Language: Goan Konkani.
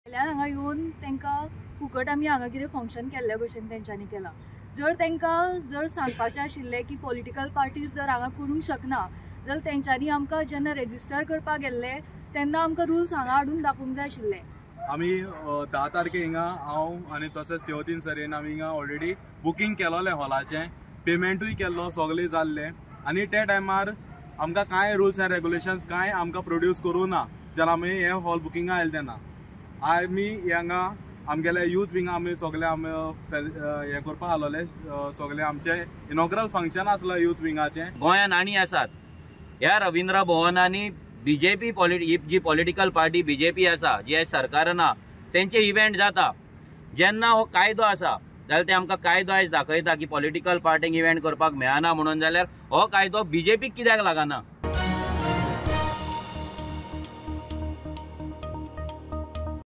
भायल्यान हांगा येवन तांकां फुकट आमी हांगा कितें फंक्शन केल्ल्या भशेन तेंच्यांनी केलां. जर तांकां जर सांगपाचें आशिल्लें की पॉलिटिकल पार्टीज जर हांगा करूंक शकना जाल्यार तेंच्यांनी आमकां जेन्ना रेजिस्टर करपाक गेल्ले तेन्ना आमकां रुल्स हांगा हाडून दाखोवंक जाय आशिल्ले. आमी 10 तारखे हिंगा हांव आनी तशेंच तेवतीन सरेन आमी हिंगा ऑलरेडी बुकींग केलोलें हॉलाचें, पेमेंटूय केल्लो, सगळें जाल्लें आनी त्या टायमार आमकां कांय रुल्स एंड रेगुलेशन्स कांय आमकां प्रोड्यूस करूं ना जेन्ना आमी हें हॉल बुकिंगा आयले तेन्ना. आमी हांगा आमगेले यूथ विंगा आमी सगळे आमी हें करपाक आसलोले, सगळे आमचे इनॉग्रल फंक्शन आसलो यूथ विंगाचें. गोंयांत आनी आसात ह्या रवींद्र भवनांनी बीजेपी जी पॉलिटिकल पार्टी बीजेपी आसा, जी आयज सरकार ना, तेंचे इव्हेंट जाता. जेन्ना हो कायदो आसा जाल्यार ते आमकां कायदो आयज दाखयता की पॉलिटिकल पार्टींक इव्हेंट करपाक मेळना म्हणून, जाल्यार हो कायदो बीजेपीक कित्याक लागना?